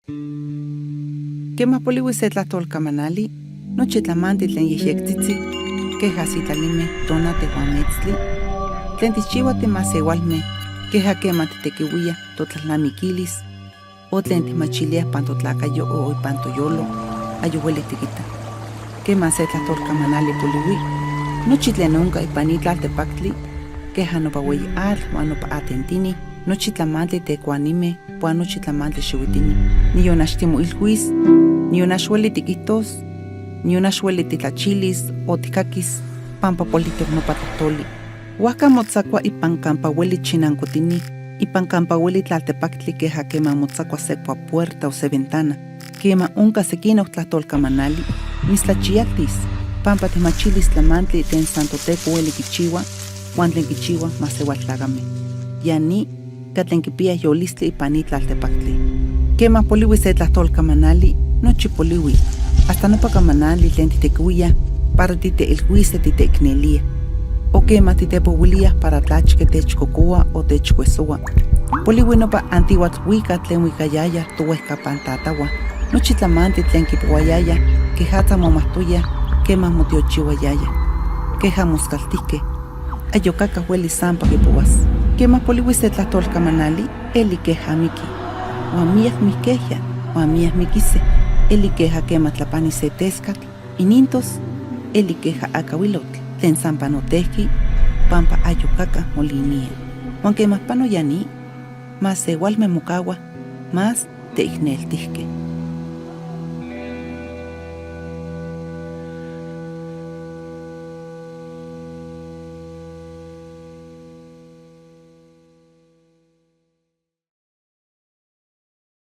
Quema polihui se tlajtol camanali, nochi tlamantli tlen yejyectzitzi, queja sitlalime, tonati huan metztli, tlen tijchihua timasehualme, queja quema titequihuía totlalnamiquilis, o tlen tijmachilíaj pan totlacayo o ipan toyolo, ayoc hueli tiquita. Quema se tlajtol camanali polihui, nochi tlen onca ipan ni tlaltepactli, queja nopa hueyi atl huan nopa atentini, nochi tlamantli tecuanime huan nochi tlamantli xihuitini. Niyon ax timoilhuis, niyon ax hueli tiquijtos, niyon ax hueli titlachilis o tijcaquis pampa polijtoc nopa tlajtoli. Huajca motzacua ipan campa hueli chinancotini, ipan campa hueli tlaltepactli queja quema motzacua se puerta o se ventana. Quema onca sequinoc tlajtolcamanali, mitztlachiyaltis, pampa tijmachilis tlamantli tlen san Toteco hueli quichihua huan tlen quichihua masehualtlacame. Ya ni catlen quipiya yolistli ipan ni tlaltepactli. Quema polihui se tlajtolcamanali, nochi polihui, hasta nopa camanali tlen titequihuía para titeilhuise titeicnelía, o quema titepohuilía para tlachque techcocohua o techcuesohua. Polihui nopa antihuatl huica tlen huicayaya tohuejcapan tatahua, nochi tlamantli tlen quipohuayaya quejatza momajtoya quema motiochihuayaya, queja moscaltijque, ayoc aca hueli sampa quipohuas. Quema polihui se tlajtolcamanali, eli queja miqui, huan miyac mijquejya, huan miyac miquise, eli queja quema tlapani se tescatl, inintos, eli queja acahuilotl, tlen san panotejqui, pampa ayoc aca molinía. Huan quema pano ya ni, masehualme mocahua más teicneltijque.